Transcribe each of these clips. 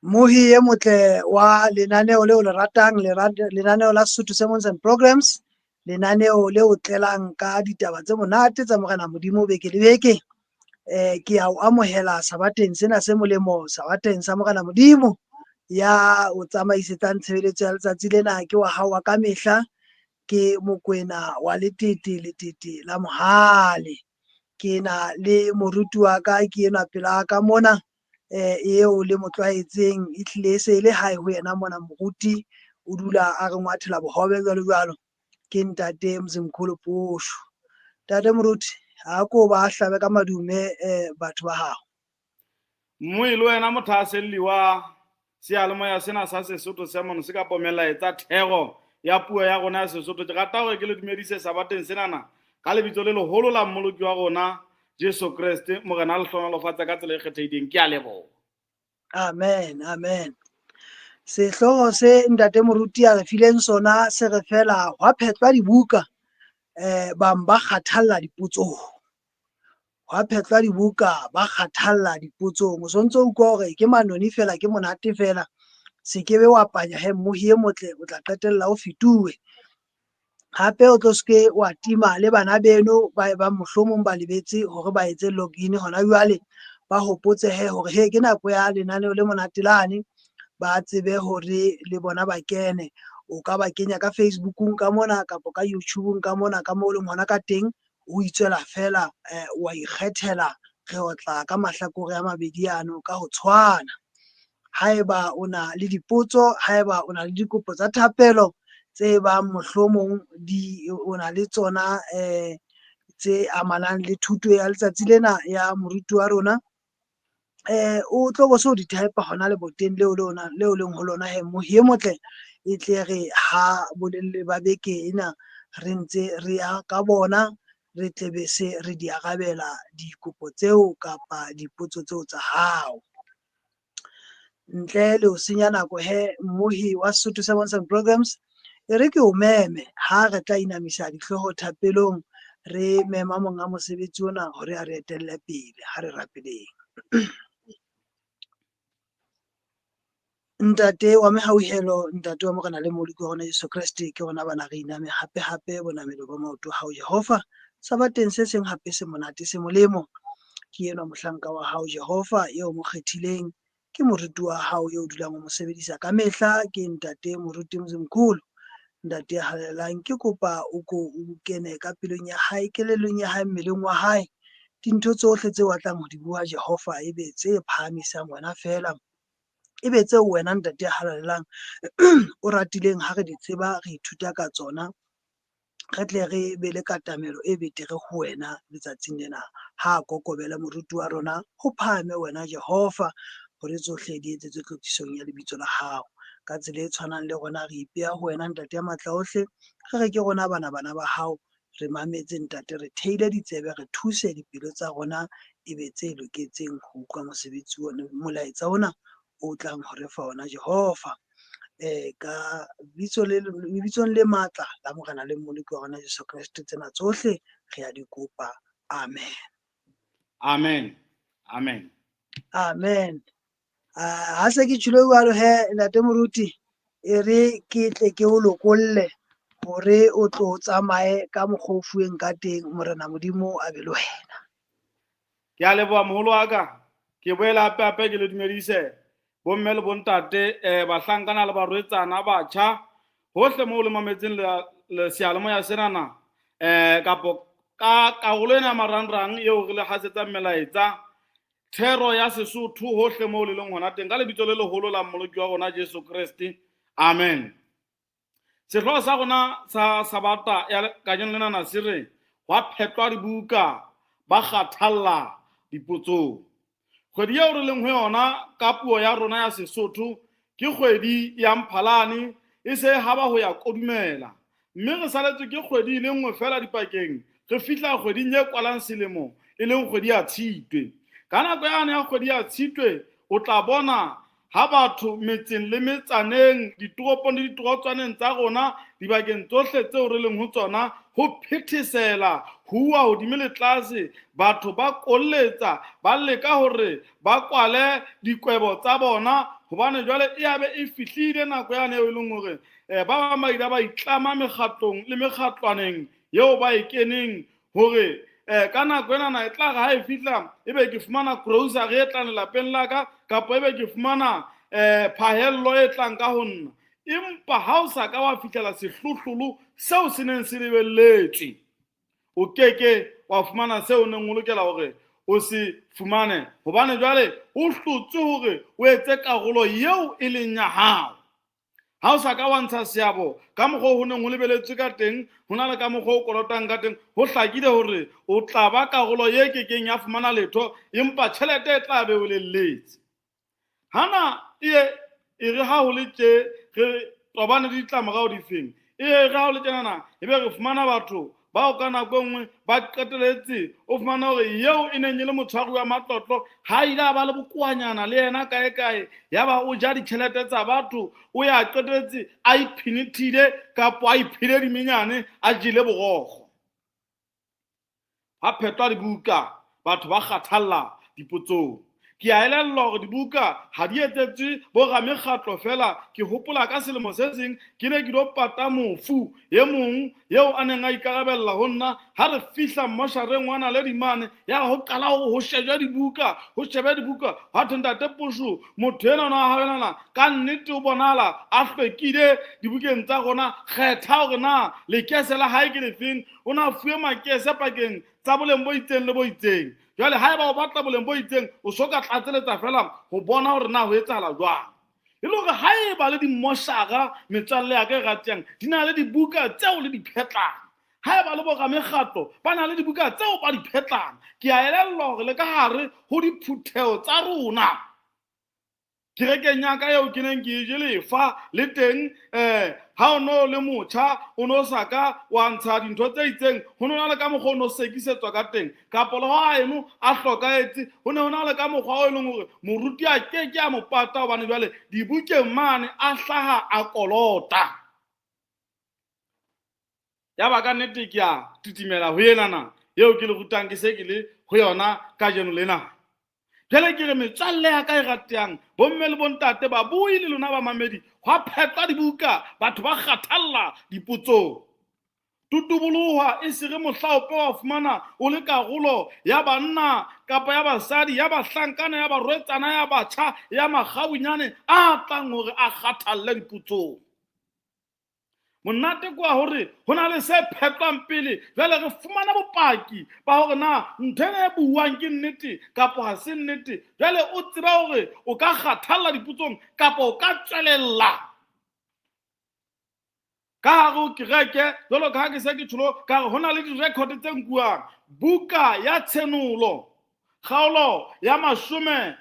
Mmohi e motle wa lenaneo leo le ratang, lenaneo la Sesotho Sermons and Programs, lenaneo le o tlelang ka ditaba tse monate tsa Morena Modimo beke le beke. Ke a o amohela sabateng sena se molemo, sabateng sa Morena Modimo. Ya o tsamaisetsang tshebeletso ya letsatsi lena ke wa hao wa kamehla, ke Mokwena wa Letete, Letete la Mohale. Ke na le moruti wa ka, ke enwa pela ka mona, eo le mo tlwaetseng, ehlile e se e le hae ho yena mona. Moruti o dula a re ngwathela bohobe jwalo jwalo, ke ntate Mzimkhulu Posho. Ntate moruti, ha ko ba hlabe ka madume batho ba hao. Mmoe le wena mothahaselli wa seyalemoya sena sa Sesotho Sermon se kapo melaetsa thero ya puo ya rona ya Sesotho. Ke rata hore ke le dumedise sabateng senana ka lebitso le leholo la Mmoloki wa rona Jesu Kreste. Morena a le hlohonolofatse ka tsela e kgethehileng. Ke a leboha. Amen, amen. Sehlooho se ntate moruti a re fileng sona se re fela hwa phetlwa dibuka, bang ba kgathalla dipotsong. Hwa phetlwa dibuka, ba kgathalla dipotsong. O sontso o utlwa hore ke manoni fela, ke monate fela. Se ke be wa panya he mmohi e motle, o tla qetella o fetuwe. Hape o tlo seke wa tima le bana beno ba bang mohlomong ba lebetse hore ba etse login hona jwale, ba hopotse he hore he ke nako ya lenaneo le monate lane, ba tsebe hore le bona ba kene. O ka ba kenya ka Facebookung ka mona kapa ka YouTubeung ka mona, ka moo o leng hona ka teng, o itswela fela, wa ikgethela. Re otla ka mahlakore a mabedi ano ka ho tshwana. Haeba o na le dipotso, haeba o na le dikopo tsa thapelo tse bang mohlomong di o na le tsona, tse amanang le thuto ya letsatsi lena ya moruti wa rona, o tlo bo so di type hona leboteng leo le ona leo leng ho lona he mmohi e motle, e tle re ha bolelele ba beke ena re ntse re ya ka bona, re tle be se re di arabela dikopo tseo kapa dipotso tseo tsa hao. Ntle le ho senya nako he mmohi wa Sesotho Sermons and Programs, e re ke o meme ha re tla inamisa dihlooho thapelong, re mema monga mosebetsi ona hore a re etelle pele. Ha re rapeleng. Ntate wa mehauhelo, ntate wa Morena le Mmoloki wa rona Jesu Kreste, ke rona bana re iname hape hape bonamelo ba maoto a hao Jehova, sabateng se seng hape se monate se molemo. Ke enwa mohlanka wa hao Jehova eo mo kgethileng, ke moruti wa hao eo dulang o mo sebedisa ka mehla, ke ntate moruti Mzimkhulu. Ntate ya halalelang, ke kopa o ko o kene ka pelong ya hae, kelellong ya hae, mmeleng wa hae. Dintho tsohle tseo a tlang ho di bua Jehova e be tse phahamisang wena feela, e be tseo wena ntate ya halalelang o ratileng ha re di tseba, re ithuta ka tsona, re tle re be le katamelo e betere ho wena letsatsing lena. Ha a kokobele moruti wa rona, ho phahame wena Jehova, hore tsohle di etsetswe tlotlisong ya lebitso la hao. Ka tsela e tshwanang le rona re ipeha ho wena ntate ya matla ohle, re re ke rona bana bana ba hao, re mametse ntate, re theile ditsebe, re thuse dipelo tsa rona e be tse loketseng ho utlwa mosebetsi ona, molaetsa ona o tlang ho re fa ona Jehova. Ka bitso le lebitsong le matla la Morena le Mmoloki wa rona Jesu Kreste, tsena tsohle re a di kopa. Amen. Amen. Amen. Amen. Ha se ke tjhilo jwalo he ntate moruti, e re ke tle ke o lokolle hore o tlo tsamaye ka mokgwa o fuweng ka teng. Morena Modimo a be le wena. Ke a leboha moholo wa ka. Ke boela hape hape ke le dumedise bomme le bontate, bahlankana le barwetsana, batjha hohle moo le mametseng le seyalemoya senana, kapo ka karolo ena ya marangrang eo re le hasetsang melaetsa thero ya Sesotho hohle moo le leng hona teng, ka lebitso le leholo la Mmoloki wa rona Jesu Kreste. Amen. Sehlooho sa rona sa sabata ya kajeno lenana se re hwa phetlwa dibuka, ba kgathalla dipotsong. Kgwedi eo re leng ho yona ka puo ya rona ya Sesotho ke kgwedi ya Mphalane, e se e haba ho ya kodumela, mme re saletswe ke kgwedi e le nngwe feela dipakeng re fihla kgweding e kwalang selemo, e leng kgwedi ya Tshitwe. Ka nako yane ya kgwedi ya Tshitwe o tla bona Ha batho metseng le metsaneng, ditoropong le ditorotswaneng tsa rona, dibakeng tsohle tseo re leng ho tsona, ho phethesela, ho uwa hodimo le tlase, batho ba kolletsa, ba leka hore ba kwale dikwebo tsa bona, hobane jwale e ya be e fihlile nako yane eo e leng hore ba bang ba ile ba itlama mekgatlong le mekgatlwaneng eo ba e keneng hore ka nako enana e tla re ha e fihla ebe ke fumana grocery e tlang lelapeng la ka, kapa ebe ke fumana phahello e tlang ka ho nna. Empa ha o sa ka wa fihlela sehlohlolo seo se neng se lebelletswe, o keke wa fumana seo o neng o lokela hore o se fumane, hobane jwale o hlotswe hore o etse karolo eo e leng ya hao. Ha o sa ka wa ntsha seabo ka mokgwa o ho neng ho lebeletswe ka teng, ho na le ka mokgwa o kolotang ka teng, ho hlakile hore o tla ba karolo e kekeng ya fumana letho, empa tjhelete e tla be o lelletse. Hana e e re ha ho le tje re tobane le ditlamorao difeng? E re ha ho le tjenana ebe re fumana batho bao ka nako e nngwe ba qeteletse, o fumana hore eo e neng e le motshwari wa matlotlo ha ile a ba le bokoanyana le yena kae kae, ya ba o ja ditjhelete tsa batho, o ya qeteletse a iphinithile kapa a iphile dimenyane, a jele borokgo. Ha phetwa dibuka, batho ba kgathalla dipotsong. Ke a elellwa hore dibuka ha di etsetswe boramekgatlo feela. Ke hopola ka selemo se seng ke ne ke lo pata mofu e mong eo a neng a ikarabella ho nna. Ha re fihla mmoshareng wa Naledi mane, ya ho qala hore ho shejwe dibuka, ho shebe dibuka, hwa thwe ntate Posho, motho enwa wa hao enwana ka nnete o bonahala a hlwekile dibukeng tsa rona. Kgetha hore na lekese la hae ke lefeng. O ne a fuwe makese pakeng tsa boleng bo itseng le bo itseng. Jwale haeba o batla boleng bo itseng, o so ka tlatseletsa fela ho bona hore na ho etsahala jwang. E le hore haeba le dimmoshara, metswalle ya ka e ratehang, di na le dibuka tseo le di phetlang. Haeba le boramekgatlo ba na le dibuka tseo ba di phetlang, ke a elellwa hore le ka hare ho diphutheho tsa rona, kerekeng ya ka eo ke neng ke e je lefa le teng, ha o no le motjha o no sa ka wa ntsha dintho tse itseng, ho no na le ka mokgwa o no sekisetswa ka teng, kapa le ha eno a hlokahetse ho ne ho na le ka mokgwa o e leng hore moruti a ke ke a mo pata, hobane jwale dibukeng mane a hlaha a kolota. Ya ba ka nnete ke a titimela ho enana eo ke le rutang ke se ke le ho yona kajeno lena. Jwale ke re metswalle ya ka e ratehang, bomme le bontate, babui le lona bamamedi, hwa phetwa dibuka, batho ba kgathalla dipotsong. Tutuboloha e se re mohlaope wa fumana o le karolo ya banna kapa ya basadi, ya bahlankana, ya barwetsana, ya batjha, ya makgabunyane a tlang hore a kgathalle dipotsong. Monate kwa hore ho na le se phetwang pele, jwale re fumana bopaki ba hore na ntho ena e buuwang ke nnete kapa ha se nnete. Jwale o tseba hore o ka kgathalla dipotsong kapa o ka tswelella ka hare ho kereke. Jwalo ka ha ke se ke tjholo ka re ho na le di-record tse nkuwang. Buka ya Tshenolo kgaolo ya 20,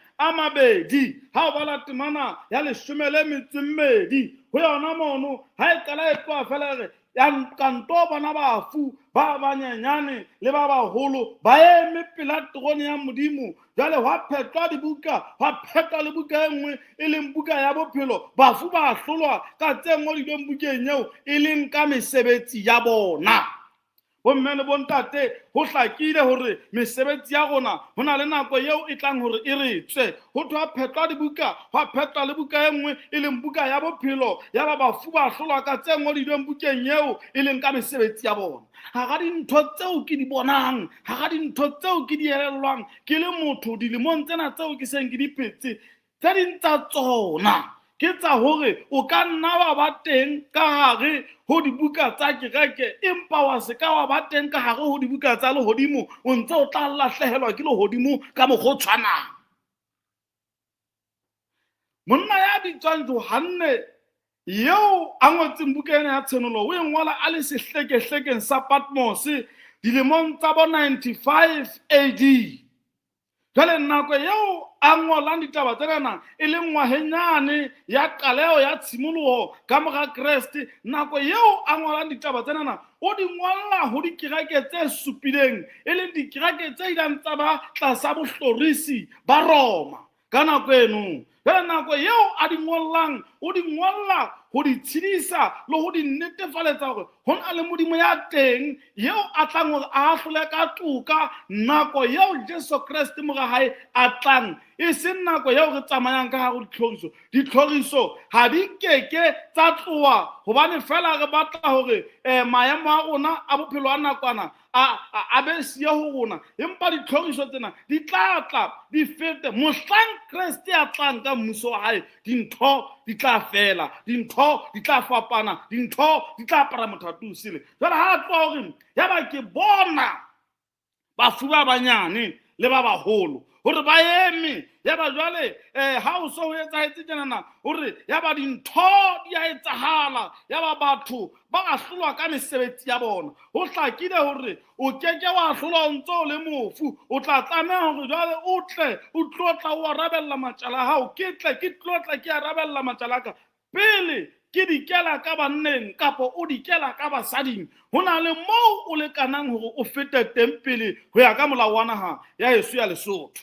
ha o bala temana ya 12 ho yona mono, ha e qala e tloha fela e re ya kanto bona bafu ba banyenyane le ba baholo ba eme pela terone ya Modimo. Jwale hwa phetwa dibuka, hwa phetwa le buka e nngwe e leng buka ya bophelo. Bafu ba hlolwa ka tse ngodilweng bukeng eo e leng ka mesebetsi ya bona. Bomme le bontate, ho hlakile hore mesebetsi ya rona ho na le nako eo e tlang hore e re tswe. Ho thwe phetwa dibuka, hwa phetwa le buka e nngwe e leng buka ya bophelo, ya ba bafu ba hlolwa ka tse ngodilweng bukeng eo e leng ka mesebetsi ya bona. Hara dintho tseo ke di bonang, hara dintho tseo ke di elellwang ke le motho dilemong tsena tseo ke seng ke di phetse, tse ding tsa tsona ke tsa hore o ka nna wa ba teng ka hare ho dibuka tsa kereke, empa wa se ka wa ba teng ka hare ho dibuka tsa lehodimo, o ntse o tla lahlehelwa ke lehodimo ka mokgwa o tshwanang. Monna ya bitswang Johanne eo a ngotseng buka ena ya Tshenolo, o e ngola a le sehlekehlekeng sa Patmos dilemong tsa bo 95 AD. Jwale nako eo a ngolang ditaba tsena e le ngwahenyane ya qaleho ya tshimoloho ka mora Kreste, nako eo a ngolang ditaba tsena o di ngolla ho dikereke tse supileng, e leng dikereke tse ileng tsa ba tlasa bohlorisi ba Roma. Ka nako eno, jwale nako eo a di ngollang, o di ngolla ho di tshedisa le ho di netefaletsa hore ho na le Modimo ya teng eo a tlang hore a ahlole ka toka nako eo Jesu Kreste mora hae a tlang, e seng nako eo re tsamayang ka hare ho ditlhoriso. Ditlhoriso ha di keke tsa tloha hobane fela re batla hore maemo a rona a bophelo a nakwana a be siyo ho rona, empa ditlhoriso tsena di tla tla di fete mohlang Kreste a tlang ka mmuso wa hae. Dintho di tla fela, dintho di tla fapana, dintho di tla apara mothato o sele. Jwale ha a tloha hore yaba ke bona bafu ba banyane le ba baholo hore ba eme, yaba jwale ha o so ho etsahetse tjenana hore yaba dintho di a etsahala, yaba batho ba ahlolwa ka mesebetsi ya bona. Ho hlakile hore o keke wa ahlolwa o ntso o le mofu, o tla tlameha hore jwale o tle o tlo tla o arabella matjala a hao. Ke tle ke tlo tla ke arabella matjala a ka pele ke dikela ka banneng kapa o dikela ka basading. Ho na le moo o lekanang hore o fete teng pele ho ya ka molao wa naha ya heso ya Lesotho.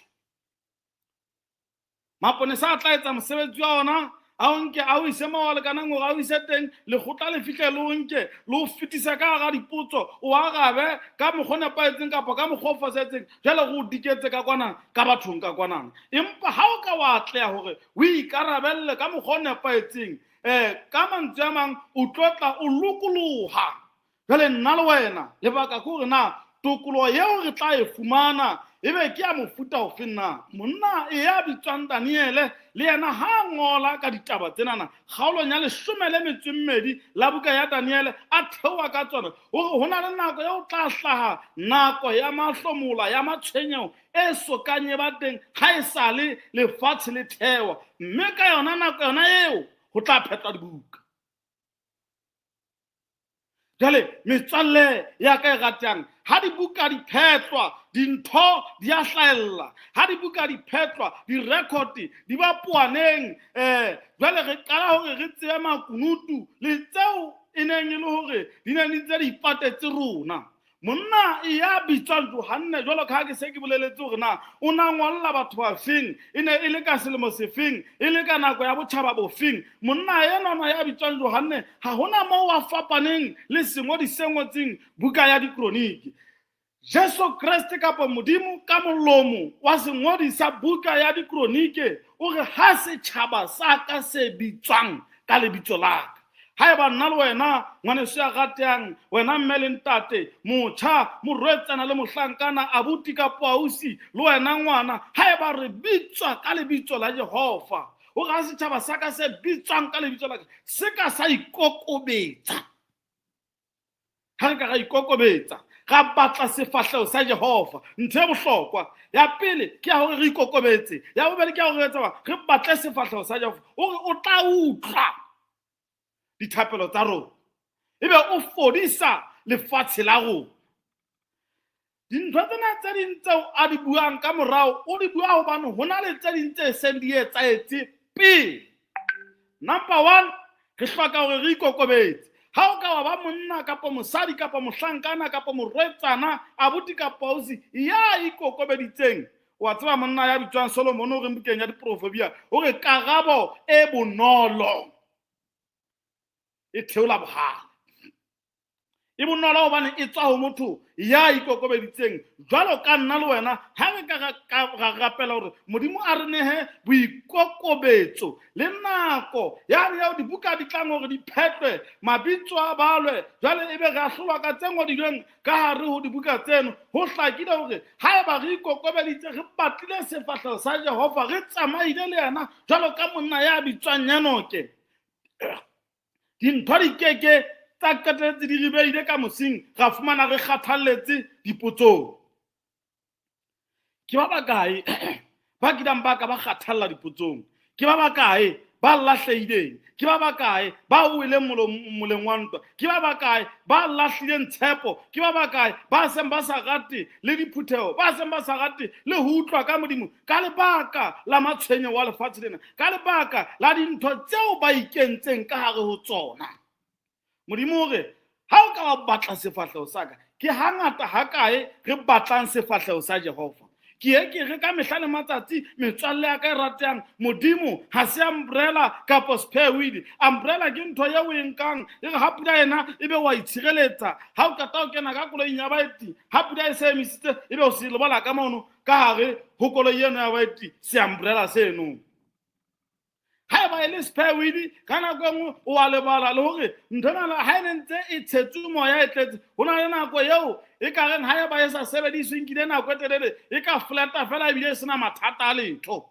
Maponesa a tla etsa mosebetsi wa ona, a o nke a o ise moo a lekanang hore a o ise teng, lekgotla le fihle le o nke le o fetise ka hara dipotso, o arabe ka mokgwa o nepahetseng kapa ka mokgwa o fosahetseng, jwale re o diketse ka kwana ka bathong ka kwanana. Empa ha o ka wa atleha hore o ikarabelle ka mokgwa o nepahetseng, ka mantswe a mang o tlo tla o lokoloha. Jwale nna le wena, lebaka ke hore na tokoloho eo re tla e fumana ebe ke ya mofuta ofe na. Monna ya bitswang Daniele le yena ha a ngola ka ditaba tsenana kgaolong ya 12 la buka ya Daniele, a theoha ka tsona, o re ho na le nako eo tla hlaha nako ya mahlomola, ya matshwenyeho e sokang e ba teng ha e sale lefatshe le thewa, mme ka yona nako yona eo ho tla phetlwa dibuka. Jwale metswalle ya ka e ratang, ha dibuka di phetlwa, dintho di a hlahella. Ha dibuka di phetlwa, di-record di ba poaneng. Jwale re qala hore re tsebe makunutu le tseo e neng e le hore di ne di ntse di ipatetse rona. Monna ya bitswang Johanne, jwalo ka ha ke se ke boleletse hore na o na ngolla batho ba feng, e ne e le ka selemo sefeng, e le ka nako ya botjhaba bofeng. Monna enwana ya bitswang Johanne ha hona moo a fapaneng le sengodi se ngotseng buka ya Dikronike. Jesu Kreste kapa Modimo ka molomo wa sengodi sa buka ya Dikronike o re ha setjhaba sa ka se bitswang ka lebitso la ka. Haeba nna le wena ngwaneso ya ratehang, wena mme le ntate, motjha, morwetsana le mohlankana, abuti kapa ausi, le wena ngwana, haeba re bitswa ka lebitso la Jehova, o re ha setjhaba sa ka se bitswang ka lebitso la ka se ka sa ikokobetsa. Ha re ka ra ikokobetsa, ra batla sefahleho sa Jehova, ntho e bohlokwa ya pele ke ya hore re ikokobetse, ya bobedi ke ya hore re etswa re batle sefahleho sa Jehova. O re o tla utlwa dithapelo tsa rona, ebe o fodisa lefatshe la rona. Dintho tsena tse ding tseo a di buang ka morao, o di bua hobane ho na le tse ding tse seng di etsahetse pele. Number 1, re hloka hore re ikokobetse. Ha o ka wa ba monna kapa mosadi kapa mohlankana kapa morwetsana, abuti kapa ausi ya ikokobeditseng, wa tseba monna ya bitswang Solomon o reng bukeng ya Diproverbia, o re karabo e bonolo e theola bohale. E bonolo hobane e tswa ho motho ya ikokobeditseng jwalo ka nna le wena. Ha re ka ra rapela hore Modimo a re nehe boikokobetso le nako yane eo dibuka di tlang hore di phetlwe, mabitso a balwe, jwale ebe re ahlolwa ka tse ngodilweng ka hare ho dibuka tseno. Ho hlakile hore haeba re ikokobeditse, re batlile sefahleho sa Jehova, re tsamaile le yena jwalo ka monna ya bitswang Enoke, dintho di keke tsa qetelletse di re beile ka mosing, ra fumana re kgathalletse dipotsong. Ke ba bakae ba kileng ba ka ba kgathalla dipotsong? Ke ba bakae ba lahlehileng? Ke ba bakae ba weleng moleng wa ntwa? Ke ba bakae ba lahlileng tshepo? Ke ba bakae ba seng ba sa rate le diphutheho, ba seng ba sa rate le ho utlwa ka Modimo ka lebaka la matshwenyo wa lefatshe lena, ka lebaka la dintho tseo ba ikentseng ka hare ho tsona? Modimo o re ha o ka wa batla sefahleho sa ka. Ke hangata hakae re batlang sefahleho sa Jehova? Ke ye ke re ka mehla le matsatsi, metswalle ya ka e ratehang, Modimo ha se umbrella kapa spare wheel. Umbrella ke ntho eo o e nkang e re ha pula ena ebe wa itshireletsa. Ha o qeta ho kena ka koloing ya baeti, ha pula e se emisitse ebe o se lebola ka mono ka hare ho koloi eno ya baeti, se umbrella seno. Haeba e le spare wheel, ka nako e nngwe o a lebala le hore ntho ena ha e ne ntse e tshetswe moya e tletse, ho na le nako eo e ka reng haeba e sa sebediswe nkile nako e telele e ka flata fela ebile e sena mathata a letho.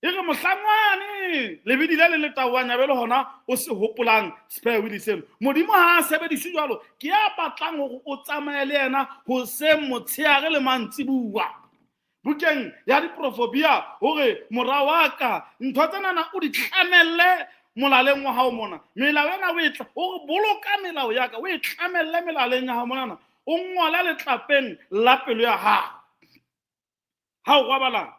E re mohlangwane lebidi le le letaoang ya be le hona o se hopolang spare wheel seno. Modimo ha a sebediswe jwalo, ke ya batlang hore o tsamaye le yena hoseng, motshehare le mantsibuwa. Bukeng ya diprofobia hore mora wa ka, ntho tsenana o di tlamelle molaleng wa hao mona. Melao ena o e tla, o re boloka melao ya ka, o e tlamelle melaleng ya hao monana, o ngole letlapeng la pelo ya hao. Ha o robala,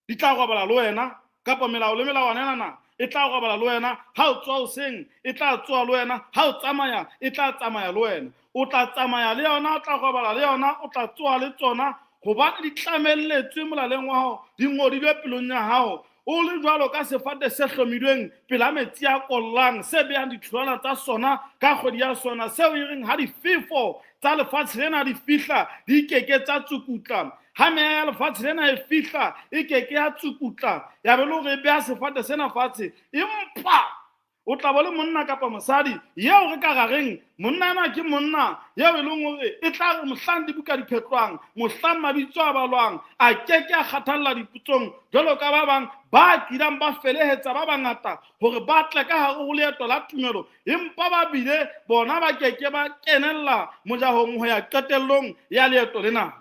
di tla robala le wena, kapa melao le melawana enana e tla robala le wena. Ha o tsoha hoseng, e tla tsoha le wena. Ha o tsamaya, e tla tsamaya le wena. O tla tsamaya le yona, o tla robala le yona, o tla tsoha le tsona, hobane di tlamelletswe molaleng wa hao, di ngodilwe pelong ya hao. O le jwalo ka sefate se hlomilweng pela metsi a kollang, se behang ditholwana tsa sona ka kgwedi ya sona, seo e reng ha difefo tsa lefatshe lena di fihla, di keke tsa tsukutla. Ha meya ya lefatshe lena e fihla, e keke ya tsukutla, ya be le hore e beha sefate sena fatshe. Empa o tla ba le monna kapa mosadi eo re ka ra reng monna ena ke monna eo e leng hore e tla re mohlang dibuka di phetlwang, mohlang mabitso a balwang, a keke a kgathalla dipotsong jwalo ka ba bang ba kilang ba felehetsa ba bangata hore ba tle ka hare ho leeto la tumelo, empa ba bile bona ba keke ba kenella mojahong ho ya qetellong ya leeto lena.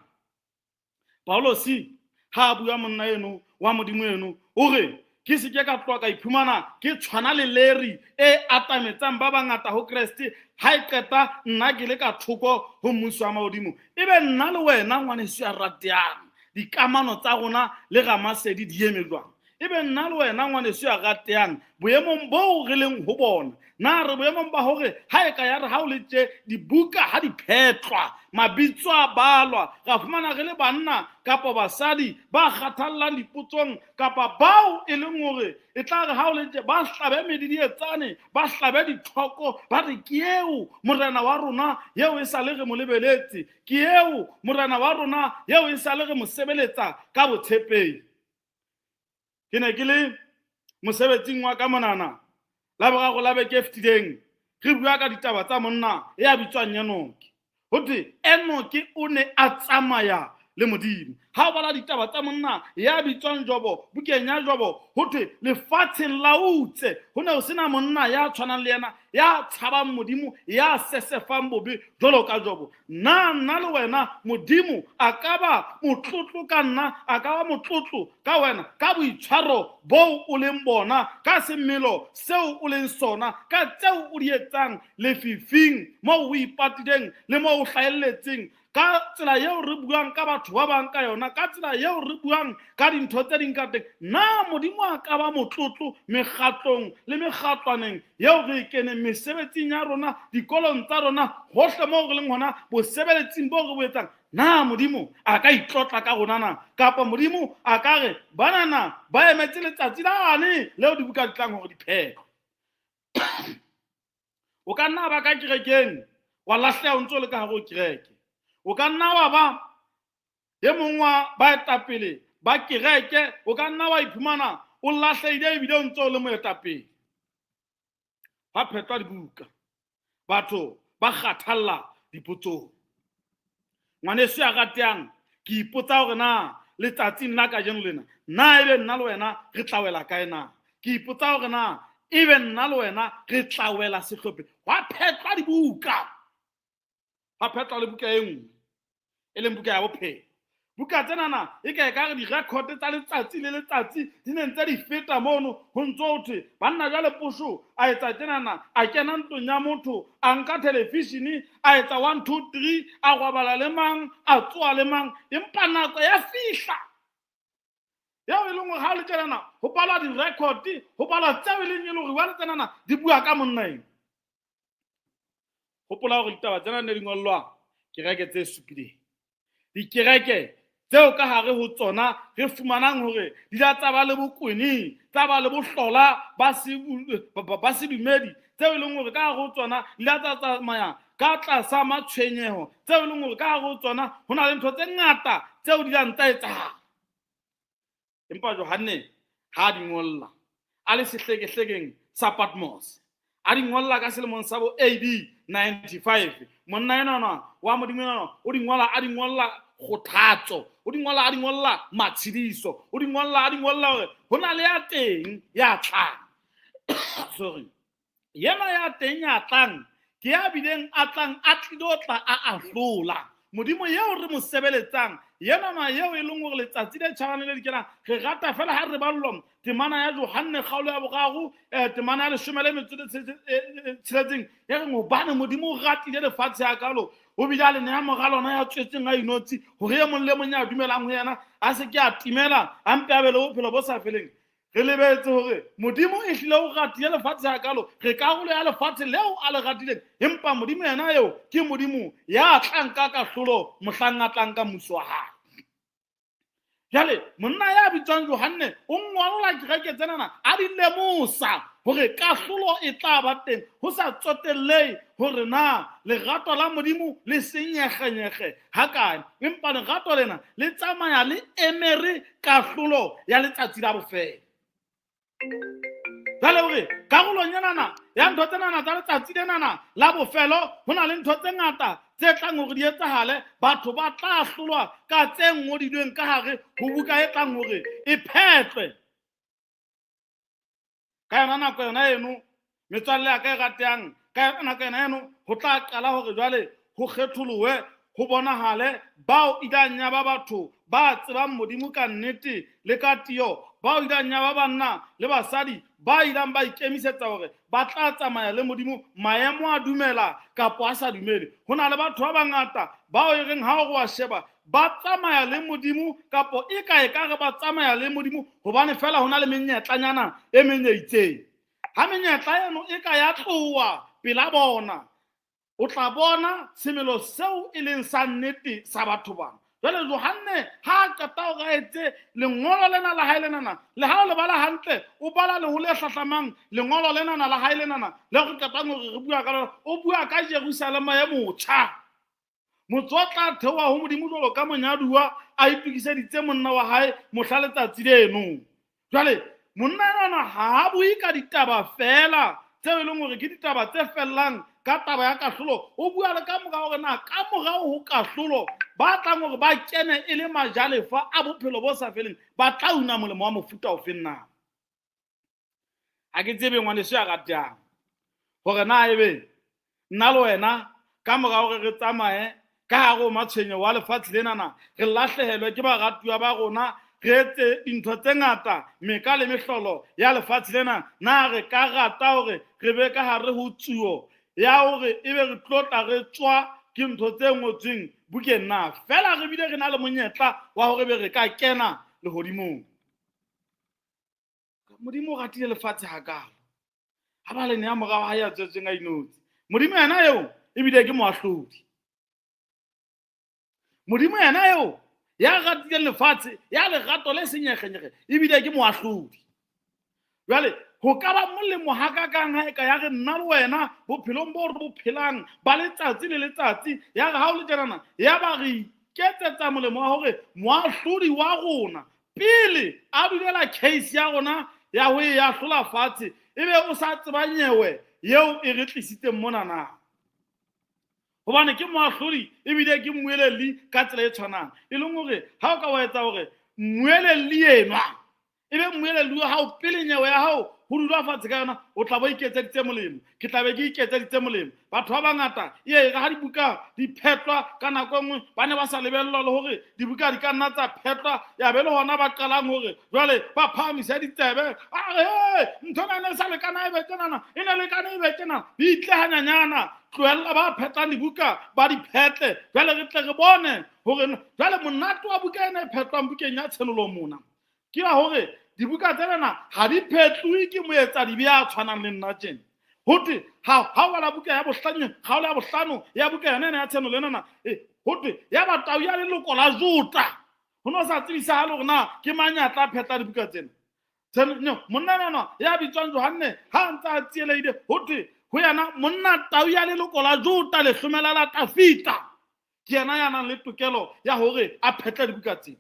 Paulosi ha a bua monna eno wa Modimo eno, o re ke se ke ka tloha ka iphumana ke tshwana le leri e atametsang ba bangata ho Kreste, ha e qeta nna ke le ka thoko ho mmuso wa mahodimo. Ebe nna le wena ngwaneso ya ratehang, dikamano tsa rona le Ramasedi di eme jwang? Ebe nna le wena ngwaneso ya ratehang, boemong boo re leng ho bona, na re boemong ba hore ha e ka ya re ha o le tje dibuka ha di phetlwa, mabitso a balwa, ra fumana re le banna kapa basadi ba kgathallang dipotsong, kapa bao e leng hore e tla re ha o le tje ba hlabe medidietsane, ba hlabe dithoko, ba re ke eo morena wa rona eo e sale re mo lebeletse, ke eo morena wa rona eo e sale re mo sebeletsa ka botshepehi. Ke ne ke le mosebetsing wa ka monana la boraro la beke e fetileng, re bua ka ditaba tsa monna ya bitswang Enoke. Ho thwe Enoke o ne a tsamaya le Modimo. Ha o bala ditaba tsa monna ya bitswang Jobo, bukeng ya Jobo, ho thwe lefatsheng la Utse ho ne ho sena monna ya tshwanang le yena, ya tshabang Modimo, ya sesefang bobe jwalo ka Jobo. Na nna le wena Modimo a ka ba motlotlo ka nna, a ka ba motlotlo ka wena, ka boitshwaro boo o leng bona, ka semelo seo o leng sona, ka tseo o di etsang lefifing moo o ipatileng le moo o hlahelletseng, ka tsela eo re buang ka batho ba bang ka yona, ka tsela eo re buang ka dintho tse ding ka teng? Na Modimo a ka ba motlotlo mekgatlong le mekgatlwaneng eo re e keneng, mesebetsing ya rona, dikolong tsa rona, hohle moo re leng hona, bosebeletsing boo re bo etsang? Na Modimo a ka itlotla ka rona na? Kapa Modimo a ka re banana ba emetse letsatsi lane leo dibuka di tlang hore di phetlwe? O ka nna ba ka kerekeng wa lahleha o ntse o le ka hare ho kereke. O ka nna wa ba e mong wa baetapele ba kereke, o ka nna wa iphumana o lahlehile ebile o ntse o le moetapele. Hwa phetlwa dibuka, batho ba kgathalla dipotsong. Ngwaneso ya ratehang, ke ipotsa hore na letsatsing la kajeno lena, na ebe nna le wena re tla wela kae na? Ke ipotsa hore na ebe nna le wena re tla wela sehlopheng. Hwa phetlwa dibuka, hwa phetlwa le buka e nngwe e leng buka ya bophelo. Buka tsenana e ka e ka re di-record tsa letsatsi le letsatsi di ne ntse di feta mono, ho ntso ho thwe banna jwale Posho a etsa tjenana, a kena ntlong ya motho, a nka television, a etsa 1 2 3, a robala le mang, a tsoha le mang, empa nako ya fihla eo e leng hore ha o le tjenana ho balwa di-record, ho balwa tseo e leng e le hore jwale tsenana di bua ka monna eno. Hopola hore ditaba tsena ne di ngollwa kereke tse supileng, dikereke Tseo ka hare ho tsona re fumanang hore di la tsa ba le bokwening, tsa ba le bohlola ba sedumedi, tseo e leng hore ka hare ho tsona di la tsa tsamaya ka tlasa matshwenyeho, tseo e leng hore ka hare ho tsona ho na le ntho tse ngata tseo di lang tsa etsahala. Empa Johanne ha a di ngolla a le sehlekehlekeng sa Patmos, a di ngolla ka selemong sa bo AD 95, monna enwana wa Modimo enwana o di ngola, a di ngolla kgothatso, o di ngola, a di ngolla matshediso, o di ngolla, a di ngolla hore ho na le ya teng ya tlang. Sorry. Yena ya teng ya tlang ke ya bileng a tlang a tlilo tla a ahlola. Modimo eo re mo sebeletsang, yena na eo e leng hore letsatsi le tjhabang le le dikelang, re rata fela ha re ballwa temana ya Johanne kgaolo ya boraro, temana ya leshome le metso e tsheletseng, e reng hobane Modimo o ratile lefatshe hakalo, o bile a le neha mora lona ya tswetseng a inotshi, hore e mong le mong ya dumelang ho yena a se ke a timela, a mpe a be le bophelo bo sa feleng. Re lebetse hore Modimo e hlile o ratile lefatshe hakalo, re karolo ya lefatshe leo a le ratileng, empa Modimo yena eo ke Modimo ya tlang ka kahlolo mohlang a tlang ka mmuso wa hae. Jwale monna ya bitswang Johanne o ngolla kereke tsenana a di lemosa hore kahlolo e tla ba teng, ho sa tsotellehe hore na lerato la Modimo le senyegenyege hakae, empa lerato lena le tsamaya le emere kahlolo ya letsatsi la bofelo. Jwale hore karolong enana ya ntho tsenana tsa letsatsi lenana la bofelo, ho na le ntho tse ngata tse tlang hore di etsahale. Batho ba tla hlolwa ka tse ngodilweng ka hare ho buka e tlang hore e phetlwe. Ka yona nako yona eno, metswalle ya ka e ratehang, ka yona nako yona eno ho tla qala hore jwale ho kgetholowe, ho bonahale bao ilang ya ba batho ba tsebang Modimo ka nnete le ka tiyo, bao ilang ya ba banna le basadi ba ilang ba ikemisetsa hore ba tla tsamaya le Modimo maemo a dumela kapo a sa dumele. Ho na le batho ba bangata bao e reng ha o re wa sheba ba tsamaya le Modimo kapo e ka e ka re ba tsamaya le Modimo hobane fela ho na le menyetlanyana e meng e itseng. Ha menyetla eno e ka ya tloha pela bona, o tla bona semelo seo e leng sa nnete sa batho bana. Jwale Johanne ha a qeta hore a etse lengolo lena la hae lenana, le ha o le bala hantle, o bala le ho le hlahlamang lengolo lenana la hae lenana le re qetang hore re bua ka lona, o bua ka Jerusalema e motjha. Motse o tla theoha ho Modimo jwalo ka monyaduwa a itokiseditse monna wa hae mohla letsatsi leno. Jwale monna enwana ha a bue ka ditaba feela tseo e leng hore ke ditaba tse fellang ka taba ya kahlolo, o bua le ka mora hore na ka morao ho kahlolo ba tlang hore ba kene e le majalefa a bophelo bo sa feleng ba tla una molemo wa mofuta ofeng na. Ha ke tsebe ngwaneso ya ratang hore na ebe nna le wena ka mora hore re tsamaye ka hare ho matshwenyeho wa lefatshe lenana, re lahlehelwe ke baratuwa ba rona, re etse dintho tse ngata meka le mehlolo ya lefatshe lena, na re ka rata hore re be ka hare ho tsuo ya hore ebe re tlo tla re tswa ke ntho tse ngotsweng bukeng na? Feela re bile re na le monyetla wa hore be re ka kena lehodimong. Modimo o ratile lefatshe hakalo, ha ba le nea mora wa hae ya tswetsweng a inotshi. Modimo yena eo ebile ke moahlodi. Modimo yena eo ya ratileng lefatshe, ya lerato le senyegenyege, ebile ke moahlodi. Jwale ho ka ba molemo hakakang ha e ka ya re nna le wena bophelong bo re bo phelang ba letsatsi le letsatsi, ya re ha o le tjenana, ya ba re iketsetsa molemo wa hore moahlodi wa rona pele a dulela case ya rona ya ho e ahlola fatshe, ebe o sa tseba nyewe eo e re tlisitseng mona na. Hobane ke moahlodi ebile ke mmuelelli ka tsela e tshwanang, e leng hore ha o ka wa etsa hore mmuelelli enwa ebe mmuelelli wa hao pele nyewe ya hao ho dula fatshe ka yona, o tla bo iketseditse molemo, ke tla be ke iketseditse molemo. Batho ba bangata e re ha dibuka di phetlwa ka nako e nngwe, ba ne ba sa lebellwa le hore dibuka di ka nna tsa phetlwa, ya be le hona ba qalang hore jwale ba phahamise ditsebe, a re he ntho ena e ne e sa lekana e be tjenana, e ne lekane e be tjenana, di itle hanyanyana. Tlohella ba phetlang dibuka ba di phetle, jwale re tle re bone hore jwale monate wa buka ena e phetlwang bukeng ya Tshenolo mona ke ya hore dibuka tsenana ha di phetluwe ke moetsadibe ya tshwanang le nna tjena. Ho thwe ha o bala buka ya bohlano, kgaolo ya bohlano ya buka yona ena ya Tshenolo enana, ho thwe ya ba tau ya leloko la Juda. Ho no sa tsebisahale hore na ke mang ya tla phetla dibuka tsena. Monna nana ya bitswang Johanne ha a ntse a tsielehile, ho thwe ho yena monna tau ya leloko la Juda, lehlomela la Tafita, ke yena ya nang le tokelo ya hore a phetle dibuka tsena.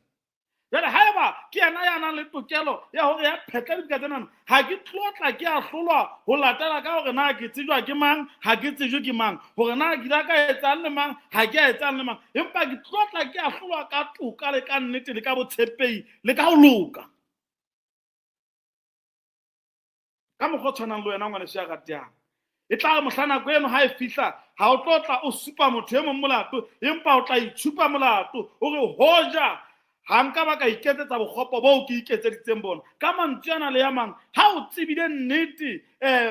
Jwale haeba ke yena ya nang le tokelo ya hore ya phetle dibuka tsena, ha ke tlotla ke a hlolwa ho latela ka hore na ke tsejwa ke mang, ha ke tsejwe ke mang, hore na ke ile ka etsang le mang, ha ke a etsang le mang, empa ke tlotla ke a hlolwa ka toka le ka nnete le ka botshepehi le ka ho loka. Ka mokgwa o tshwanang le wena ngwaneso ya ratehang, e tla re mohla nako eno ha e fihla, ha o tlo tla o supa motho e mong molato, empa o tla itshupa molato, o re hoja ha nka ba ka iketsetsa bokgopo boo ke iketseditseng bona. Ka mantswe ana le ya mang, ha o tsebile nnete,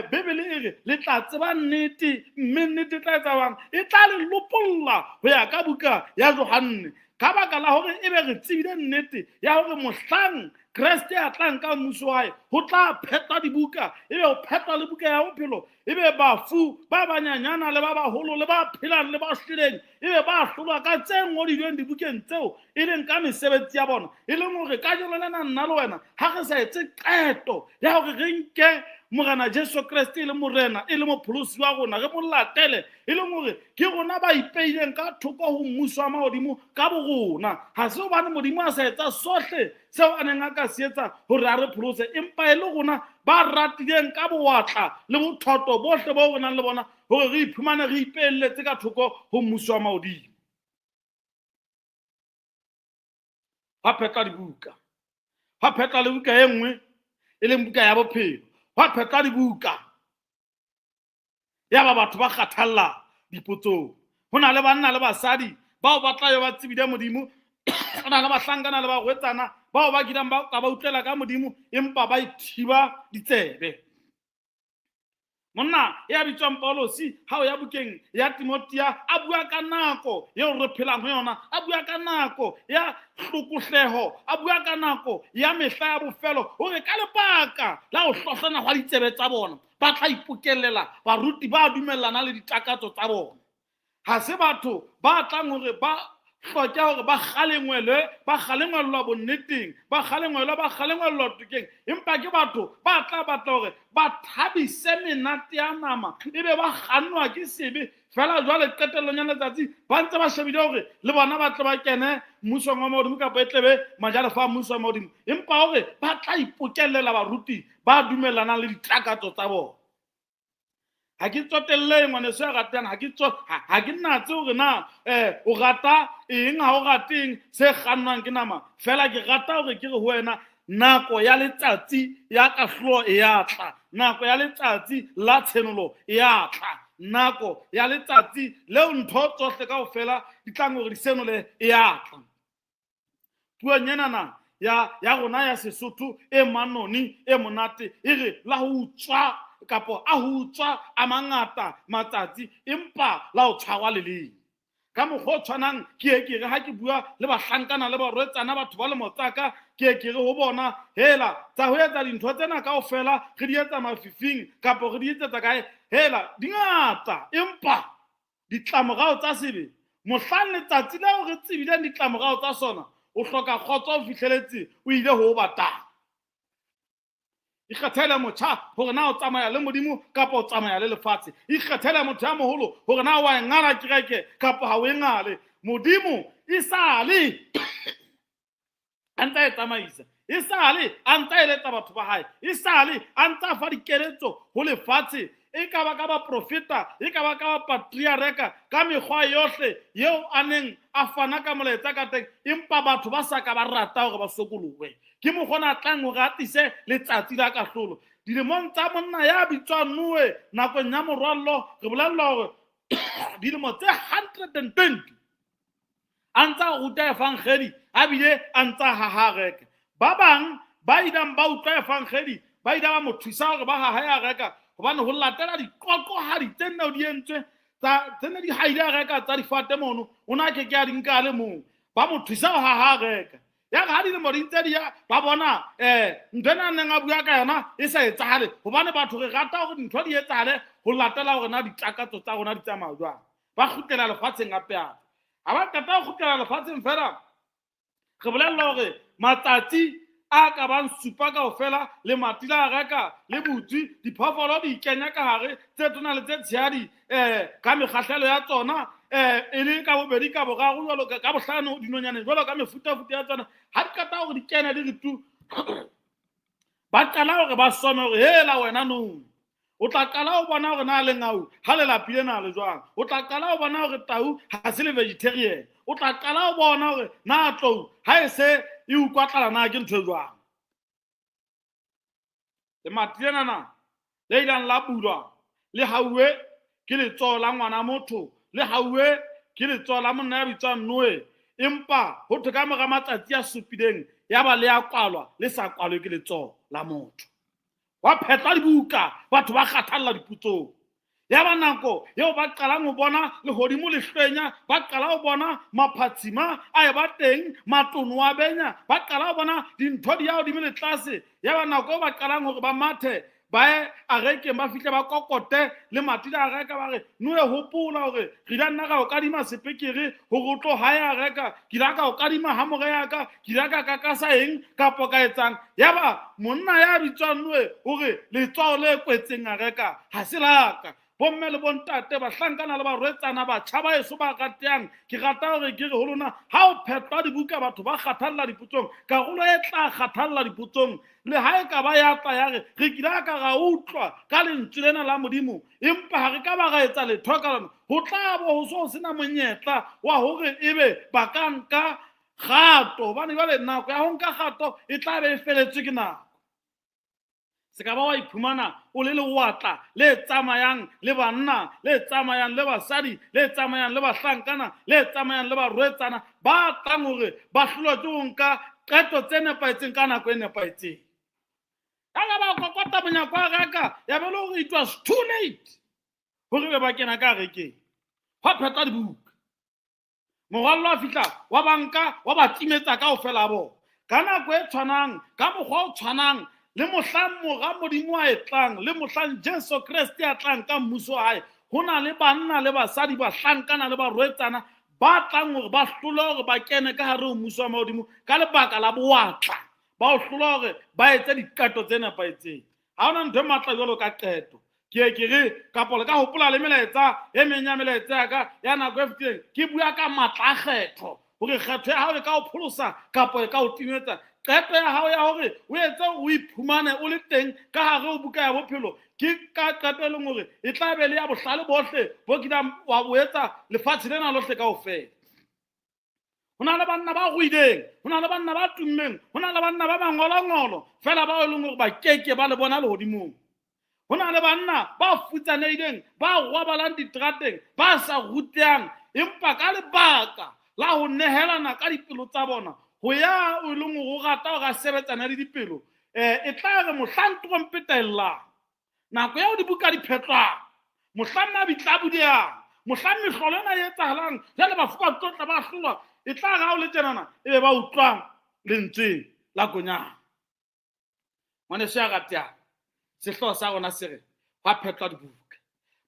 Bibele e re le tla tseba nnete, mme nnete e tla etsa jwang? E tla le lopolla ho ya ka buka ya Johanne. Ka baka la hore ebe re tsebile nnete ya hore mohlang Kreste a tla nka mmuso wa hae, ho tla phetwa dibuka, ebe ho phetwa le buka ya bophelo, ebe bafu ba banyanyana le ba baholo le ba phelang le ba shweleng, ebe ba hlolwa ka tse ngodilweng dibukeng tseo e leng ka mesebetsi ya bona. E leng hore kajeno lena nna le wena ha re sa etse qeto ya hore re nke Morena Jesu Kreste e le Morena, e le mopholosi wa rona, re mo latele, e leng hore ke rona ba ipeileng ka thoko ho mmuso wa mahodimo ka borona. Ha se hobane Modimo a sa etsa sohle seo a neng a ka se etsa hore a re pholose, empa e le rona ba ratileng ka bowatla le bothoto bohle boo re nang le bona hore re iphumane re ipeelletse ka thoko ho mmuso wa mahodimo. Hwa phetla dibuka, hwa phetla le buka e nngwe e leng buka ya bophelo, hwa phetla dibuka, ya ba batho ba kgathalla dipotsong. Ho na le banna le basadi bao ba tla yo ba tsebile Modimo, ho na le bahlankana le barwetsana bao ba kileng ba ka ba utlwela ka Modimo, empa ba ithiba ditsebe. Monna ya bitswang Paulosi ha o ya bukeng ya Timothea a bua ka nako eo re phelang ho yona, a bua ka nako ya hlokohleho, a bua ka nako ya mehla ya bofelo, hore ka lebaka la ho hlohlona hwa ditsebe tsa bona ba tla ipokellela baruti ba dumellana le ditakatso tsa bona. Ha se batho ba tlang hore ba hloke hore ba kgalengwelwe, ba kgalengwellwa bonneteng, ba kgalengwelwa, ba kgalengwellwa tokeng, empa ke batho ba tla batla hore ba thabise menate ya nama, ebe ba kgannwa ke sebe fela. Jwale qetellong ya letsatsi ba ntse ba shebile hore le bona ba tle ba kene mmusong wa mahodimo, kapa e tlebe majalefa a mmuso wa mahodimo, empa hore ba tla ipokellela baruti ba dumellanang le ditakatso tsa bona. Ha ke tsotelle ngwaneso ya ratang, ha ke tso ha ke natse hore na o rata eng, ha o rate eng se kgannwang ke nama. Fela ke rata hore ke re ho wena, nako ya letsatsi ya kahlolo e ya tla, nako ya letsatsi la tshenolo e ya tla, nako ya letsatsi leo ntho tsohle kaofela di tlang hore di senole e ya tla. Puong enana ya rona ya Sesotho e manoni e monate e re la ho utswa kapo a ho utswa a mangata matsatsi, empa la ho tshwarwa le leng. Ka mokgwa o tshwanang ke ye ke re ha ke bua le bahlankana le barwetsana, batho ba lemo tsa ka, ke ye ke re ho bona, hela tsa ho etsa dintho tsena kaofela re di etsa mafifing kapo re di etsetsa kae, hela di ngata, empa ditlamorao tsa sebe mohlang letsatsi leo re tsebileng ditlamorao tsa sona, o hloka kgotso o fihleletse o ile ho o batang. Ikgethele motjha hore na o tsamaya le Modimo kapa o tsamaya le lefatshe. Ikgethele motho ya moholo hore na wa e ngala kereke kapa ha o e ngale. Modimo esale a ntse a e tsamaisa, esale a ntse a eletsa batho ba hae, esale a ntse a fa dikeletso ho lefatshe, e ka ba ka baprofeta, e ka ba ka bapatriareka, ka mekgwa yohle eo a neng a fana ka molaetsa ka teng, empa batho ba sa ka ba rata hore ba sokolohe. Ke mokgwa a tlang hore a tlise letsatsi la kahlolo. Dilemong tsa monna ya bitswang Noe nakong ya morwallo, re bolellwa hore dilemo tse 120 a ntse a ruta evangeli, a bile a ntse a haha areka. Ba bang ba ileng ba utlwa evangeli ba ile ba mo thusa hore ba hahe areka, hobane ho latela diqoqohadi tse nne di entswe tsa tse nne di haile areka tsa difate mono, o ne a ke ke a di nka a le mong. Ba mo thusa ho haha areka. Ya re ha dilemo di ntse di ya, ba bona ntho ena a neng a bua ka yona e sa etsahale, hobane batho re rata hore dintho di etsahale ho latela hore na ditakatso tsa rona di tsamaya jwang. Ba kgutlela lefatsheng hape hape. Ha ba qeta ho kgutlela lefatsheng fela, Re bolella hore matsatsi a ka bang supa kaofela lemati la reka le butswe, diphoofolo di ikenya ka hare, tse tona le tse tshehadi, ka mekgahlelo ya tsona, e le ka bobedi, ka boraro, jwalo ka bohlano, dinonyane jwalo ka mefutafuta ya tsona. Ha di qeta hore di kene di re tu, ba qala hore ba some hore hela wena no. O tla qala ho bona hore na lengau ha le lapile na le jwang. O tla qala ho bona hore tau ha se le vegetarian. O tla qala ho bona hore na tlou ha e se e utlwa tlala na ke ntho e jwang. Lemati lenana le ileng la bulwa le hauwe ke letsoho la ngwana motho, le hauwe ke letsoho la monna ya bitswang Noe, empa ho thwe ka mora matsatsi a supileng ya ba le ya kwalwa, le sa kwalwe ke letsoho la motho. Wa phetla dibuka, batho ba kgathalla dipotsong. Ya ba nako eo ba qalang ho bona lehodimo le hlwenya, ba qala ho bona maphatshima a eba teng, matono a benya, ba qala ho bona dintho di ya hodimo le tlase. Ya ba nako eo ba qalang hore ba mathe ba ye arekeng, ba fihle ba kokote le mati la areka, ba re Noe, hopola hore re ile nna ra o kadima sepekere hore o tlo hae areka, ke ile ka o kadima hamore ya ka, ke ile ka kakasa eng kapo ka etsang. Ya ba monna ya bitswang Noe o re letsoho le kwetseng areka ha se la ka. Bomme le bontate, bahlankana le barwetsana, batjha ba eso ba ratehang, ke rata hore ke re ho lona, ha o phetlwa dibuka batho ba kgathalla dipotsong, karolo e tla kgathalla dipotsong le ha e ka ba ya tla ya re re kile ka ra utlwa ka lentswe lena la Modimo, empa ha re ka ba ra etsa letho ka lona, ho tla bo ho so sena monyetla wa hore ebe ba ka nka kgato, hobane jwale nako ya ho nka kgato e tla be e feletswe ke nako. Se ka ba wa iphumana o le lewatla le tsamayang le banna, le tsamayang le basadi, le tsamayang le bahlankana, le tsamayang le barwetsana ba tlang hore ba hlolwa ke ho nka qeto tse nepahetseng ka nako e nepahetseng. Ka ka ba kokota monyako wa reka, ya be le hore it was too late hore be ba kena ka rekeng. Hwa phetla dibuka. Morwallo wa fihla wa banka wa ba timetsa kaofela a bona. Ka nako e tshwanang, ka mokgwa o tshwanang le mohlang mora Modimo a e tlang, le mohlang Jesu Kreste a tlang ka mmuso wa hae, ho na le banna le basadi, bahlankana le barwetsana ba tlang hore ba hlole hore ba kene ka hare ho mmuso wa mahodimo ka lebaka la bowatla, ba o hlola hore ba etse diqeto tse nepahetseng. Ha hona ntho e matla jwalo ka qeto. Ke ke re kapo le ka hopola le melaetsa e meng ya melaetsa ya ka ya nako e fetileng, ke bua ka matla a kgetho, hore kgetho ya hao e ka o pholosa kapo e ka o timetsa. Qeto ya hao ya hore o etse hore o iphumane o le teng ka hare ho buka ya bophelo ke ka qeto e leng hore e tla be le ya bohlale bohle bo kileng wa bo etsa lefatshe lena lohle kaofela. Ho na le banna ba ruileng, ho na le banna ba tummeng, ho na le banna ba mangolongolo fela bao e leng hore ba keke ba le bona lehodimong. Ho na le banna ba futsanehileng, ba robalang diterateng, ba sa rutehang, empa ka lebaka la ho nehelana ka dipelo tsa bona ho ya o leng hore o rata hore a sebetsane le dipelo, e tla re mohlang trompeta e llang, nako eo dibuka di phetlwang, mohlang mabitla a bulehang, mohlang mehlolo ena e etsahalang, jwale bafu ba tlotla ba hlolwa, e tla re ha o le tjenana e be ba utlwang lentsweng la konyana. Ngwaneso ya ratehang, sehlooho sa rona se re hwa phetlwa dibuka,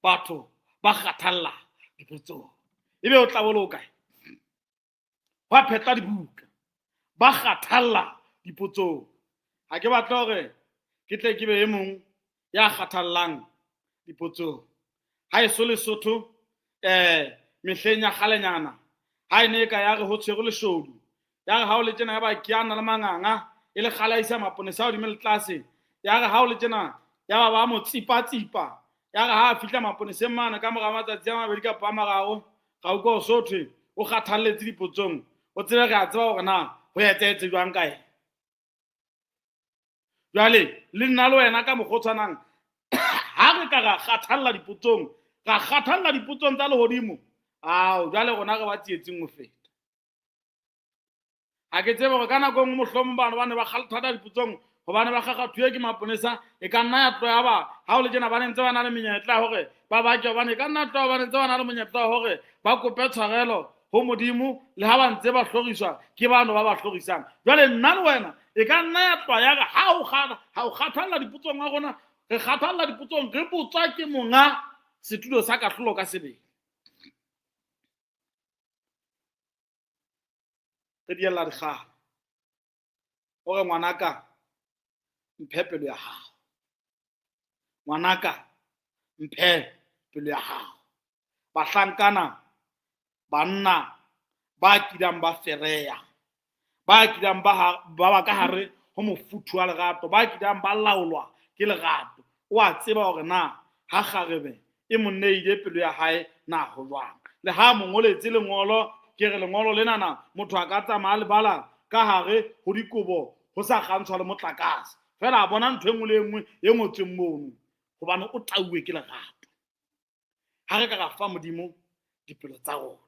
batho ba kgathalla dipotsong. Ebe o tla bo le hokae? Hwa phetla dibuka, ba kgathalla dipotsong. Ha ke batle hore ke tle ke be e mong ya kgathallang dipotsong. Ha eso Lesotho, mehleng ya kgalenyana, ha e ne e ka ya re ho tshwerwe leshodu, ya re ha o le tjena ya ba ke a na le manganga, e le kgale a isa maponesa hodimo le tlase, ya re ha o le tjena ya ba ba mo tsipa-tsipa, ya re ha a fihla maponeseng mane ka mora matsatsi a mabedi kapa a mararo, ga utlwa o so thwe o kgathalletse dipotsong, o tsebe re a tseba hore na ho etsahetse jwang ka ena. Jwale le nna le wena ka mokgwa o tshwanang, ha re ka ra kgathalla dipotsong, ra kgathalla dipotsong tsa lehodimo, ao jwale rona re ba tsietsing ho feta. Ha ke tsebe hore ka nako e nngwe mohlomong bano ba ne ba kgathalla dipotsong hobane ba kgakgathuwe ke maponesa, e ka nna ya tloha ya ba ha o le tjena ba ne ntse ba na le menyetla ya hore ba bake, hobane e ka nna tloha ba ne ntse ba na le monyetla wa hore ba kope tshwarelo ho Modimo le ha ba ntse ba hloriswa ke bano ba ba hlorisang. Jwale nna le wena e ka nna ya tloha ya re ha o kgathalla dipotsong wa rona, re kgathalla dipotsong, re botswa ke monga setulo sa kahlolo ka sebele. Re diella dikgala. O re ngwanaka mphe pelo ya hao. Ngwanaka mphe pelo ya hao. Bahlankana, banna ba kileng ba fereya, ba kileng ba ba ka hare ho mofuthu wa lerato, ba kileng ba laolwa ke lerato. O a tseba hore na ha kgarebe e mo neile pelo ya hae na ho jwang. Le ha mo ngoletse lengolo, ke re lengolo lenana motho a ka tsamaya le bala ka hare ho dikobo ho sa kgantshwa le motlakase. Feela a bona ntho e nngwe le e nngwe e ngotsweng mono hobane o tauwe ke lerato. Ha re ka ra fa Modimo dipelo tsa rona.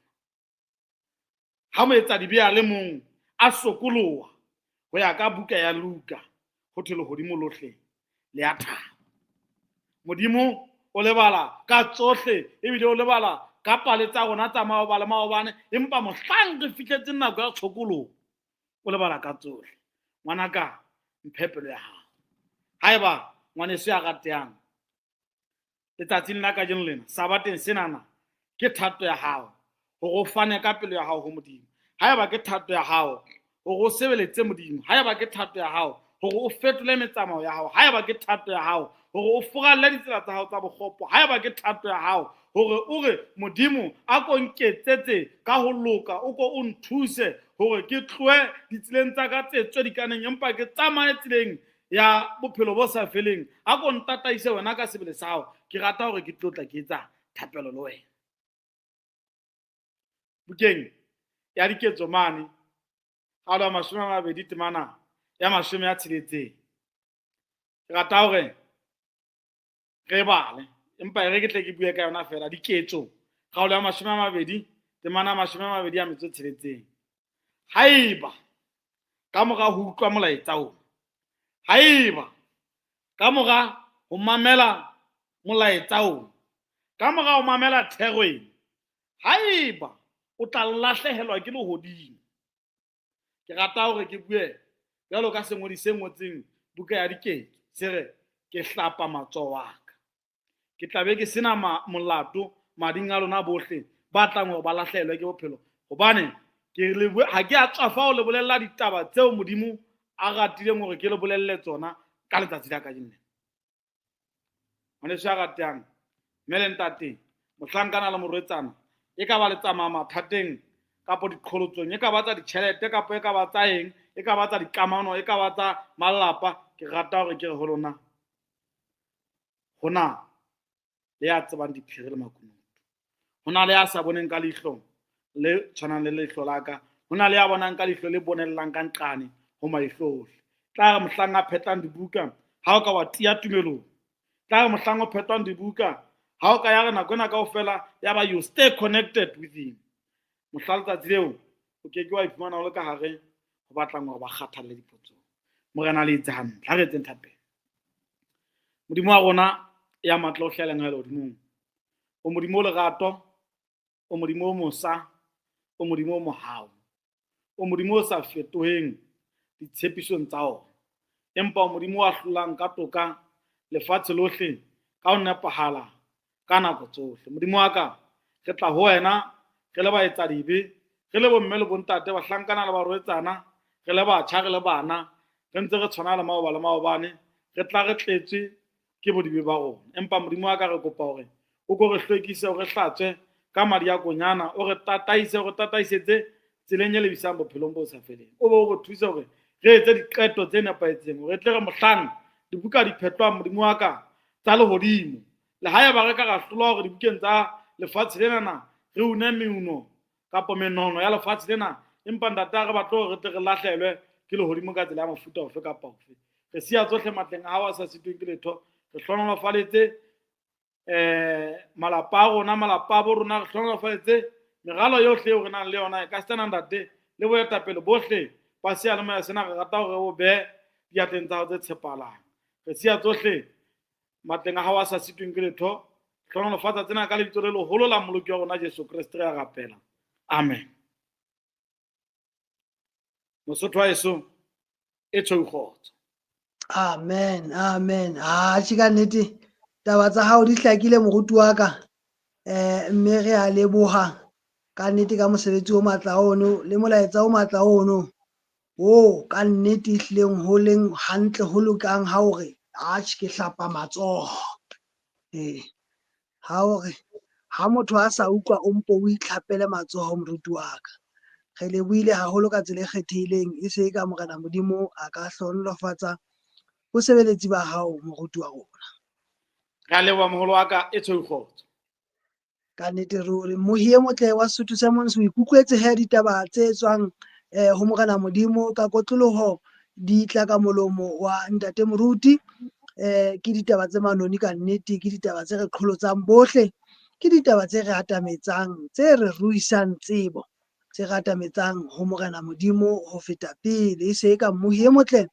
Ha moetsadibe a le mong a sokoloha ho ya ka buka ya Luka, ho thwe lehodimo lohle le a thaba. Modimo o lebala ka tsohle ebile o lebala ka pale tsa rona tsa maoba le maobane, empa mohlang re fihletseng nako ya tshokoloho o lebala ka tsohle. Ngwanaka, mphe pelo ya hao. Haeba ngwaneso ya ratehang, letsatsing la kajeno lena, sabateng senana, ke thato ya hao hore o fane ka pelo ya hao ho Modimo. Haeba ke thato ya hao hore o sebeletse Modimo. Haeba ke thato ya hao hore o fetole metsamao ya hao. Haeba ke thato ya hao hore o furalle ditsela tsa hao tsa bokgopo. Haeba ke thato ya hao hore o re Modimo a ko nketsetse ka ho loka, o ko o nthuse hore ke tlohe ditseleng tsa ka tse tswedikaneng empa ke tsamaye tseleng ya bophelo bo sa feleng, a ko ntataise wena ka sebele sa hao. Ke rata hore ke tlo tla ke etsa thapelo le wena. Bukeng ya Diketso mane, kgaolo ya 20 temana ya 60. Ke rata hore re bale, empa e re ke tle ke bue ka yona fela. Diketso, kgaolo ya 20 temana ya 26. Haeba ka mora ho utlwa molaetsa ona, haeba ka mora ho mamela molaetsa ona, ka mora ho mamela thero ena, haeba o tla lahlehelwa ke lehodimo, ke rata hore ke bue jwalo ka sengodi se ngotseng buka ya Diketso, se re ke hlapa matsoho a ka. Ke tla be ke sena molato mading a lona bohle ba tlang hore ba lahlehelwe ke bophelo, hobane ke le ha ke a tswafa ho le bolella ditaba tseo Modimo a ratileng hore ke le bolelle tsona ka letsatsi la kajeno. Ngwaneso ya ratehang, mme le ntate, mohlankana le morwetsana, e ka ba le tsamaya mathateng kapo diqholotsong, e ka ba tsa ditjhelete kapo e ka ba tsa eng, e ka ba tsa dikamano, e ka ba tsa malapa, ke rata hore ke re ho lona, hona le ya tsebang diphiri le makunutu, hona le ya sa boneng ka leihlo le tshwanang le leihlo la ka, hona le ya bonang ka leihlo le bonellang ka nqane ho maihlo ohle. Tla re mohlang a phetlang dibuka, ha o ka wa tiya tumelong. Tla re mohlang o phetwang dibuka, ha o ka ya re nako ena kaofela ya ba you stay connected with him. Mohla letsatsi leo o ke ke wa iphumana o le ka hare ho batlang hore ba kgathalle dipotsong. Morena le etse hantle, ha re etseng thapelo. Modimo wa rona ya matla ohle a leng lehodimong, o Modimo o lerato, o Modimo o mosa, o Modimo o mohau, o Modimo o sa fetoheng ditshepisong tsa ona, empa o Modimo o ahlolang ka toka lefatshe lohle ka ho nepahala ka nako tsohle. Modimo wa ka, re tla ho wena re le baetsadibe, re le bomme le bontate, bahlankana le barwetsana, re le batjha, re le bana, re ntse re tshwana le maoba le maobane, re tla re tletswe ke bodibe ba rona. Empa Modimo wa ka, re kopa hore o ko re hlwekise, o re hlatswe ka madi a konyana, o re tataise, o re tataisetse tseleng e lebisang bophelong bo sa feleng. O be o re thuse hore re etse diqeto tse nepahetseng, hore tle re mohlang dibuka di phetwang, Modimo wa ka, tsa lehodimo, le haeba re ka ra hlolwa hore dibukeng tsa lefatshe lenana re une meuno kapa menono ya lefatshe lena, empa ntate a re batle hore re tle re lahlehelwe ke lehodimo ka tsela ya mofuta ofe kapa ofe. Re siya tsohle matleng a hao a sa sitweng ke letho. Re hlohonolofaletse malapa a rona, malapa a bo rona, re hlohonolofaletse meralo yohle eo re nang le yona. E ka sitana ntate le boetapele bohle ba seyalemoya sena, re rata hore o behe diatleng tsa hao tse tshepahalang. Re siya tsohle matleng a hao a sa sitweng ke letho. Hlohonolofatsa tsena ka lebitso le leholo la Mmoloki wa rona Jesu Kreste, re a rapela. Amen. Mosotho wa heso e tshweu kgotso. Amen, amen. Atjhe, ka nnete taba tsa hao di hlakile moruti wa ka. Mme re a leboha ka nnete ka mosebetsi o matla ono le molaetsa o matla ono. Oo ka nnete ehlileng ho leng hantle ho lokang ha o re atjhe ke hlapa matsoho. Ee, ha o re ha motho a sa utlwa o mpo o itlhapele matsoho moruti wa ka. Re lebohile haholo ka tsela e kgethehileng, e se ka Morena Modimo a ka hlohonolofatsa bosebeletsi ba hao moruti wa rona. Re a leboha moholo wa ka, e tshweu kgotso. Ka nnete ruri mohi e motle wa Sesotho sa Montsho, o ikutlwetse he ditaba tse tswang ho Morena Modimo ka kotloloho di tla ka molomo wa ntate moruti. Ke ditaba tse manoni ka nnete, ke ditaba tse re qholotsang bohle, ke ditaba tse re atametsang, tse re ruisang tsebo, tse re atametsang ho Morena Modimo ho feta pele. E se e ka mmohi e motle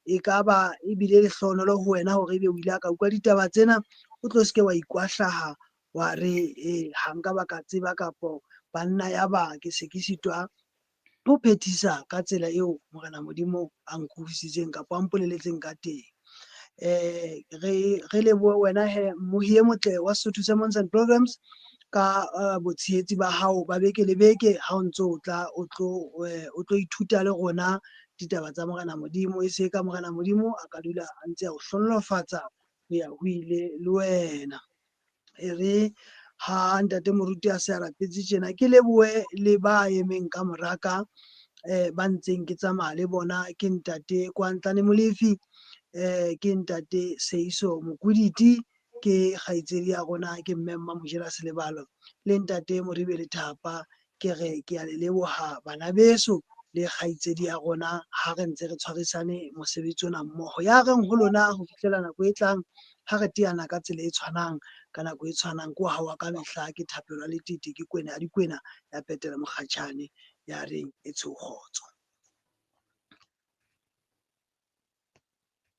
e ka ba ebile lehlohonolo ho wena hore ebe o ile a ka utlwa ditaba tsena, o tlo seke wa ikwahlaha wa re ha nka ba ka tseba kapo banna ya ba ke se ke sitwa ho phethisa ka tsela eo Morena Modimo a nkutlwisitseng kapa a mpoleletseng ka teng. Re lebohe wena he mmohi e motle wa Sesotho Sermons and Programs ka botshehetsi ba hao ba beke le beke ha o ntso o tla o tlo ithuta le rona ditaba tsa Morena Modimo. E se ka Morena Modimo a ka dula a ntse a o hlohonolofatsa ho ya ho ile le wena. E re ha ntate moruti a se a rapetse tjena, ke lebohe le ba emeng ka moraka ba ntseng ke tsamaya le bona, ke ntate Kwantlane Molefi, ke ntate Seiso Mokuditi, ke kgaitsedi ya rona ke mme Mmamojela Selebalo le ntate Moribe Lethapa. Ke re ke a le leboha bana beso le kgaitsedi ya rona ha re ntse re tshwarisane mosebetsi ona mmoho. Ya reng ho lona ho fihlela nako e tlang ha re teana ka tsela e tshwanang ka nako e tshwanang, ke wa hao wa ka mehla, ke Thapelo ya Letete, ke Kwena ya Dikwena ya Petela Mokgatjhane ya reng e tsho kgotso.